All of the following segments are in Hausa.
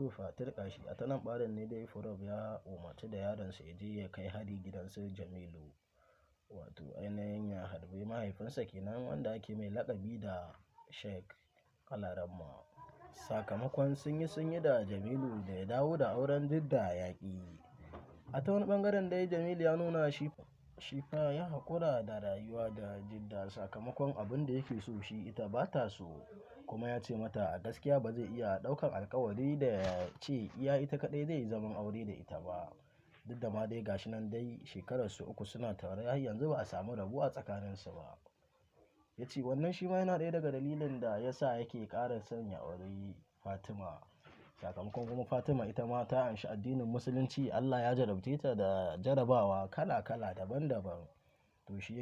To fa turƙa shi. A ta nan ɓarin ne dai Furof ya umarci da yaronsa ya je ya kai hari gidan su Jamilu. Wato ainihin ya harbi mahaifinsa kenan wanda ake mai laƙabi da Sheikh Alaramma. Sakamakon sun yi da Jamilu da ya dawo da auren Jidda, ya ƙi. A ta wani ɓangaren dai Jamilu ya nuna shi fa ya haƙura da rayuwa da Jidda, sakamakon abin da yake so shi ita ba ta so. Kuma ya ce mata a gaskiya ba zai iya ɗaukar alkawari da ya ce iya ita kaɗai zai yi zaman aure da ita ba. Duk da ma dai gashi nan dai shekararsu 3 suna tare, har yanzu ba a samu rabuwa tsakaninsu ba. Ya ce wannan shi ma yana ɗaya daga dalilin da ya sa yake ƙara son ya auri Fatima. Sakamakon kuma Fatima ita ma ta anshi addinin Musulunci, Allah ya jarabce ta da jarabawa kala kala daban daban. To shi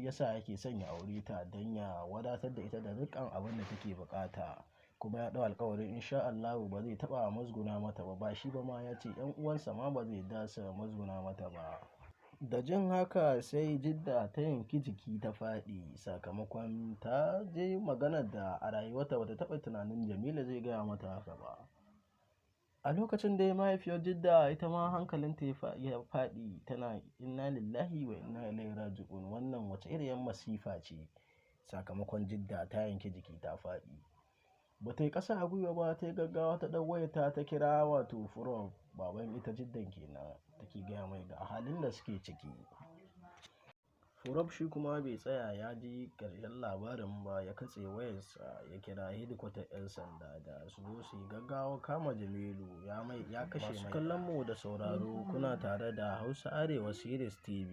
yasa yake son ya aure ta don ya wadatar da ita da dukkan abin da take buƙata. Kuma ya ɗau alkawarin in sha Allahu ba zai taɓa musguna mata ba, ba shi ba ma, ya ce 'yan uwansa ma ba zai yarda su musguna mata ba. Da jin haka sai Jidda ta yanki jiki ta faɗi, sakamakon ta je maganar da a rayuwarta ba ta taɓa tunanin Jamilu zai gaya mata haka ba. A lokacin da mahaifiyar Jidda ita ma hankalinta ya faɗi, tana inna lillahi wa inna ilaihi raji'un, wannan wace iriyar masifa ce? Sakamakon Jidda ta yanki jiki ta faɗi. Ba ta yi ƙasa a gwiwa ba, ta yi gaggawa ta ɗau wayarta ta kira wato Furof, baban ita Jiddan kenan, take gaya mai ga halin da suke ciki. Furof shi kuma bai tsaya ya ji ƙarshen labarin ba, ya katse wayarsa, ya kira hedikwatar 'yan sanda da su zo su yi gaggawa kama Jamilu, ya mai ya kashe. Masu kallon mu da sauraro, kuna tare da Hausa Arewa Series TV.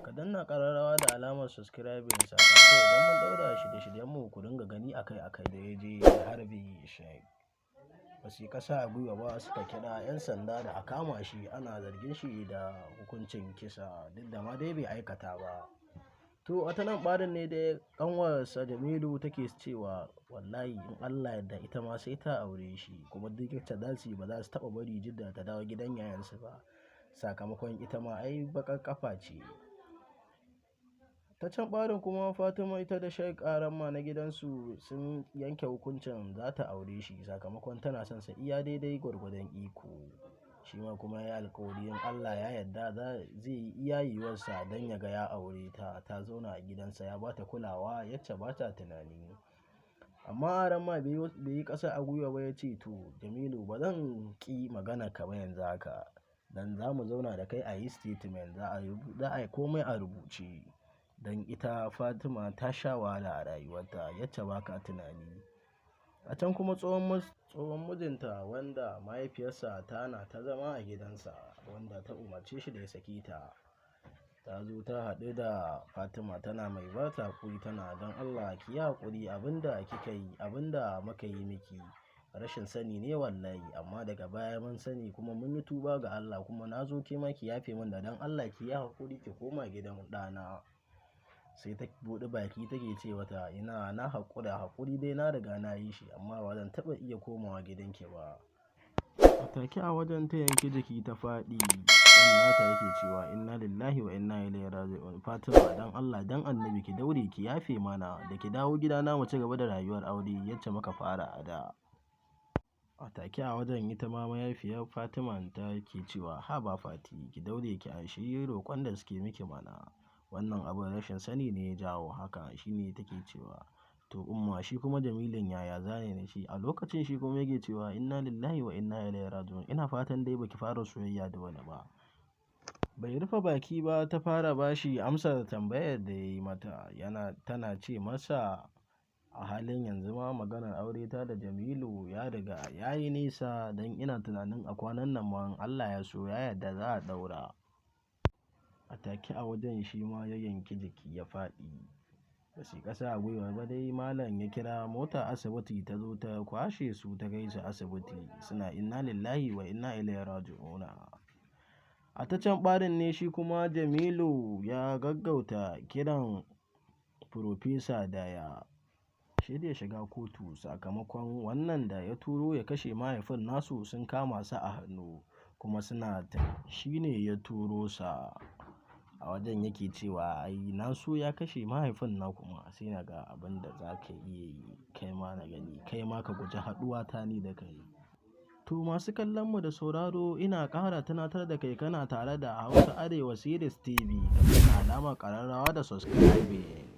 Ka danna ƙararrawa da alamar subscribing, sakamakon idan mun ɗaura shirye-shiryen mu ku dinga gani akai akai. Da ya je harbi Sheikh, ba su yi ƙasa a gwiwa ba, suka kira 'yan sanda da a kama shi, ana zargin shi da hukuncin kisa, duk da ma dai bai aikata ba. To a ta nan ɓarin ne dai ƙanwarsa Jamilu take cewa wallahi in Allah yadda ita ma sai ta aure shi, kuma duk yacce za su yi ba za su taɓa bari Jidda ta dawo gidan yayansu ba, sakamakon ita ma ai baƙar ƙafa ce. Ta can ɓarin kuma Fatima ita da Sheikh Aramma na gidansu sun yanke hukuncin za ta aure shi, sakamakon tana son sa iya daidai gwargwadon iko. Shi ma kuma ya yi alkawari in Allah ya yarda zai yi iya yiwuwarsa don ya ga ya aure ta, ta zauna a gidansa, ya ba ta kulawa yacce ba ta tunani. Amma Aramma bai yi ƙasa a gwiwa ba, ya ce to Jamilu, ba zan ƙi magana ka ba yanzu haka, dan za mu zauna da kai a yi statement, za a yi komai a rubuce. Don ita Fatima ta sha wahala a rayuwarta yacce ba ka tunani. A can kuma tsohon mijinta wanda mahaifiyarsa ta hana ta zama a gidansa, wanda ta umarce shi da ya sake ta, ta zo ta haɗu da Fatima, tana mai ba ta haƙuri, tana don Allah ki yi haƙuri, abin da kika yi, abin da muka yi miki rashin sani ne wallahi, amma daga baya mun sani kuma mun yi tuba ga Allah, kuma na zo ke ma ki yafe min, da don Allah ki yi haƙuri ki koma gidan ɗana. Sai ta buɗe baki take ce mata ina na haƙura, haƙuri dai na riga na yi shi, amma ba zan taɓa iya komawa gidanki ba. A take a wajen ta yanki jiki ta faɗi. Ɗan nata yake cewa inna lillahi wa inna ilaihi raji'un, Fatima, dan Allah dan Annabi ki daure ki yafe mana, da ki dawo gidana mu ci gaba da rayuwar aure yacce muka fara a da. A take a wajen ita ma mahaifiyar Fatima ta ke cewa haba Fati, ki daure ki anshi roƙon da suke miki mana, wannan abin rashin sani ne ya jawo haka. Shine take cewa to umma, shi kuma Jamilun yaya zane da shi? A lokacin shi kuma yake cewa inna lillahi wa inna ilaihi raji'un, ina fatan dai baki fara soyayya da wani ba. Bai rufe baki ba ta fara bashi amsar tambayar da ya yi mata, yana tana ce masa a halin yanzu ma maganar aure ta da Jamilu ya riga ya yi nisa, don ina tunanin a kwanan nan ma in Allah ya so ya yarda za a ɗaura. A take a wajen shi ma ya yanki jiki ya faɗi. Ba su yi ƙasa a gwiwa ba dai malam ya kira mota asibiti, ta zo ta kwashe su ta kai su asibiti, suna inna lillahi wa inna ilaihi raji'una. A ta can ɓarin ne shi kuma Jamilu ya gaggauta kiran Furofesa da ya shirya shiga kotu, sakamakon wannan da ya turo ya kashe mahaifin nasu sun kama sa a hannu, kuma suna shi ne ya turo sa. A wajen yake cewa ai na so ya kashe mahaifin na, kuma sai na ga abin da za ka iya yi kai ma na gani, kai ma ka guji haɗuwa ta ni da kai. To, masu kallon mu da sauraro, ina ƙara tunatar da kai kana tare da Hausa Arewa Series TV, ka danna alamar ƙararrawa da subscribing.